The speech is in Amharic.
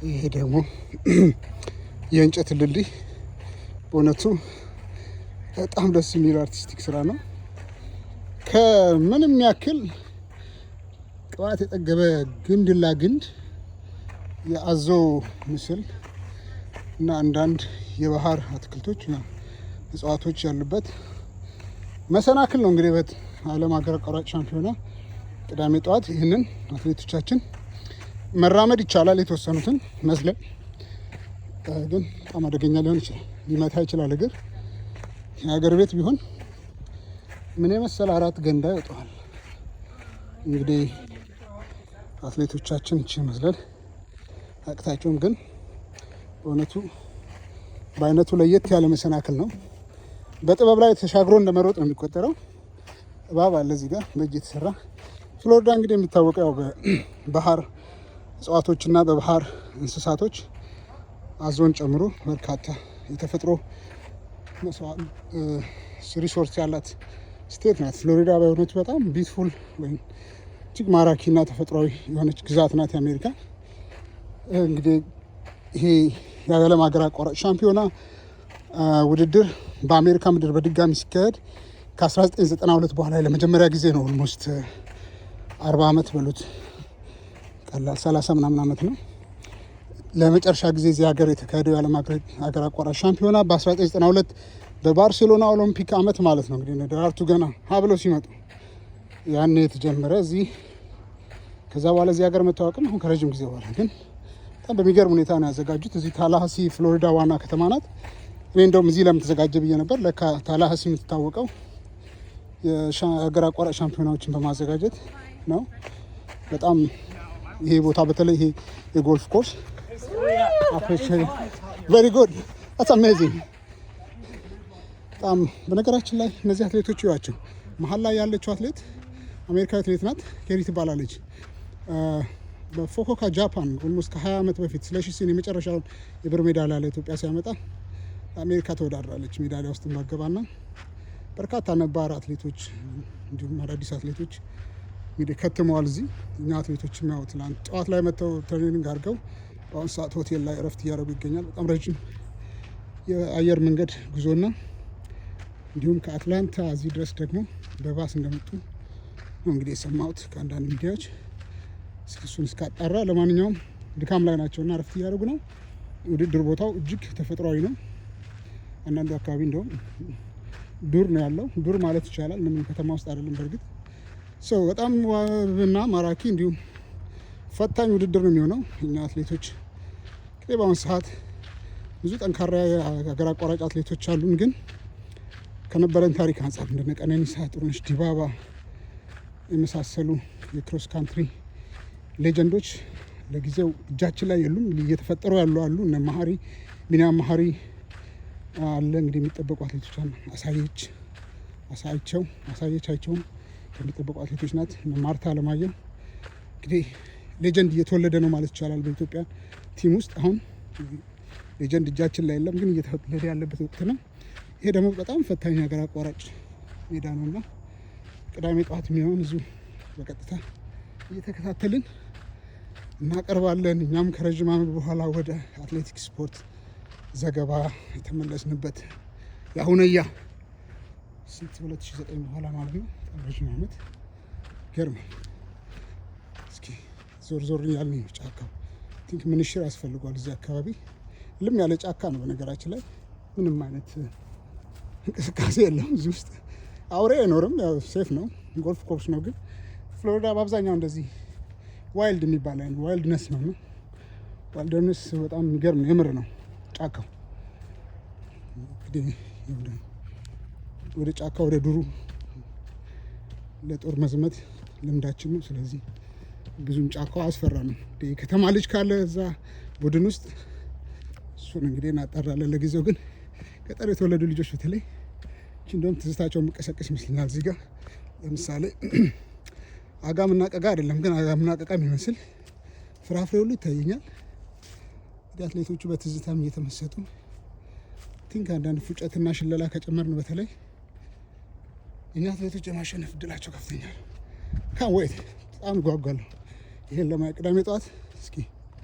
ይሄ ደግሞ የእንጨት ድልድይ በእውነቱ በጣም ደስ የሚል artistic ስራ ነው። ከምንም ያክል ቅባት የጠገበ ግንድላ ግንድ፣ የአዞ ምስል እና አንዳንድ የባህር አትክልቶች፣ እጽዋቶች ያሉበት መሰናክል ነው። እንግዲህ በዓለም ሀገር አቋራጭ ሻምፒዮና ቅዳሜ ጠዋት ይህንን አትሌቶቻችን መራመድ ይቻላል፣ የተወሰኑትን መዝለል ግን በጣም አደገኛ ሊሆን ይችላል፣ ሊመታ ይችላል እግር። የሀገር ቤት ቢሆን ምን የመሰለ አራት ገንዳ ይወጣዋል። እንግዲህ አትሌቶቻችን እቺ መዝለል አቅታቸውም፣ ግን በእውነቱ በአይነቱ ለየት ያለ መሰናክል ነው። በጥበብ ላይ ተሻግሮ እንደመሮጥ ነው የሚቆጠረው። እባብ አለ እዚህ ጋር በእጅ የተሰራ። ፍሎሪዳ እንግዲህ የሚታወቀው ያው በባህር እጽዋቶችና በባህር እንስሳቶች፣ አዞን ጨምሮ በርካታ የተፈጥሮ resource ያላት state ናት። ፍሎሪዳ በእውነቱ በጣም beautiful ወይም እጅግ ማራኪና ተፈጥሯዊ የሆነች ግዛት ናት የአሜሪካ። እንግዲህ ይሄ የዓለም ሀገር አቋራጭ ሻምፒዮና ውድድር በአሜሪካ ምድር በድጋሚ ሲካሄድ ከ1992 በኋላ ለመጀመሪያ ጊዜ ነው። Almost 40 ዓመት በሉት፣ ቀላል 30 ምናምን ዓመት ነው። ለመጨረሻ ጊዜ እዚህ ሀገር የተካሄደው የዓለም ሀገር አቋራጭ ሻምፒዮና በ1992 በባርሴሎና ኦሎምፒክ ዓመት ማለት ነው። እንግዲህ ደራርቱ ገና ሀ ብለው ሲመጡ ያኔ የተጀመረ እዚህ፣ ከዛ በኋላ እዚህ ሀገር መታወቅም አሁን ከረጅም ጊዜ በኋላ፣ ግን በጣም በሚገርም ሁኔታ ነው ያዘጋጁት። እዚህ ታላሃሲ ፍሎሪዳ ዋና ከተማ ናት። እኔ እንደውም እዚህ ለምን ተዘጋጀ ብዬ ነበር። ለካ ታላሃሲ የምትታወቀው የሀገር አቋራጭ ሻምፒዮናዎችን በማዘጋጀት ነው። በጣም ይሄ ቦታ፣ በተለይ ይሄ የ golf course፣ very good, that's amazing። በጣም በነገራችን ላይ እነዚህ አትሌቶች እዩዋቸው። መሀል ላይ ያለችው አትሌት አሜሪካዊ አትሌት ናት፣ ኬሪ ትባላለች። በፉኩኦካ ጃፓን almost ከ20 ዓመት በፊት ስለሺ ስህን የመጨረሻውን የብር ሜዳሊያ ለኢትዮጵያ ሲያመጣ አሜሪካ ተወዳድራለች። ሜዳሊያ ውስጥ ማገባና በርካታ ነባር አትሌቶች እንዲሁም አዳዲስ አትሌቶች እንግዲህ ከትመዋል። እዚህ እኛ አትሌቶችም ያው ትላንት ጠዋት ላይ መጥተው training አድርገው በአሁኑ ሰዓት ሆቴል ላይ እረፍት እያደረጉ ይገኛል። በጣም ረጅም የአየር መንገድ ጉዞና እንዲሁም ከአትላንታ እዚህ ድረስ ደግሞ በባስ እንደመጡ ነው እንግዲህ የሰማሁት ከአንዳንድ ሚዲያዎች። እሱን እስካጣራ ለማንኛውም ድካም ላይ ናቸውና እረፍት እያደረጉ ነው። ውድድር ቦታው እጅግ ተፈጥሯዊ ነው። አንዳንዱ አካባቢ እንደውም ዱር ነው ያለው፣ ዱር ማለት ይቻላል። ምንም ከተማ ውስጥ አይደለም። በእርግጥ so በጣም ውብና ማራኪ እንዲሁም ፈታኝ ውድድር ነው የሚሆነው። እኛ አትሌቶች እንግዲህ በአሁኑ ሰዓት ብዙ ጠንካራ የሀገር አቋራጭ አትሌቶች አሉን፣ ግን ከነበረን ታሪክ አንጻር እንደነ ቀነኒሳ፣ ጥሩነሽ ዲባባ የመሳሰሉ የ cross country legend ኦች ለጊዜው እጃችን ላይ የሉም። እየተፈጠሩ ያሉ አሉ። እነ መሀሪ፣ ቢኒያም መሀሪ አለ። እንግዲህ የሚጠበቁ አትሌቶች አሉ። አሳየች አሳይቸው አሳየች አይቸውም ከሚጠበቁ አትሌቶች ናት። እነ ማርታ አለማየሁ። እንግዲህ legend እየተወለደ ነው ማለት ይቻላል በኢትዮጵያ team ውስጥ። አሁን legend እጃችን ላይ የለም፣ ግን እየተወለደ ያለበት ወቅት ነው። ይሄ ደግሞ በጣም ፈታኝ ሀገር አቋራጭ ሜዳ ነው እና ቅዳሜ ጠዋት የሚሆን እዚሁ በቀጥታ እየተከታተልን እናቀርባለን። እኛም ከረዥም ዓመት በኋላ ወደ አትሌቲክስ ስፖርት ዘገባ የተመለስንበት የአሁነያ ስንት 2009 በኋላ ማለት ነው። በጣም ረዥም ዓመት ገርም። እስኪ ዞር ዞር እያልን ነው ጫካው። Think ምንሽር ያስፈልጓል እዚህ አካባቢ፣ ልም ያለ ጫካ ነው። በነገራችን ላይ ምንም አይነት እንቅስቃሴ የለም እዚህ ውስጥ፣ አውሬ አይኖርም። ያው safe ነው፣ golf course ነው። ግን ፍሎሪዳ በአብዛኛው እንደዚህ wild የሚባል አይነት wildness ነው። Wilderness በጣም የሚገርም የምር ነው ጫካው። እንግዲህ ወደ ጫካ ወደ ዱሩ ለጦር መዝመት ልምዳችን ነው። ስለዚህ ብዙም ጫካው አያስፈራንም። የከተማ ልጅ ካለ እዛ ቡድን ውስጥ እሱን እንግዲህ እናጣራለን። ለጊዜው ግን ገጠር የተወለዱ ልጆች በተለይ እቺ እንደውም ትዝታቸው የምቀሰቅስ ይመስለኛል። እዚህ ጋር ለምሳሌ አጋምና ቀጋ አይደለም፣ ግን አጋምና ቀጋ የሚመስል ፍራፍሬ ሁሉ ይታየኛል። እንግዲህ አትሌቶቹ በትዝታም እየተመሰጡ think አንዳንድ ፉጨትና ሽለላ ከጨመርን በተለይ እኛ አትሌቶች የማሸነፍ እድላቸው ከፍተኛ ነው። ካን ወይት፣ በጣም ጓጓለሁ ይሄን ለማየት ቅዳሜ ጠዋት። እስኪ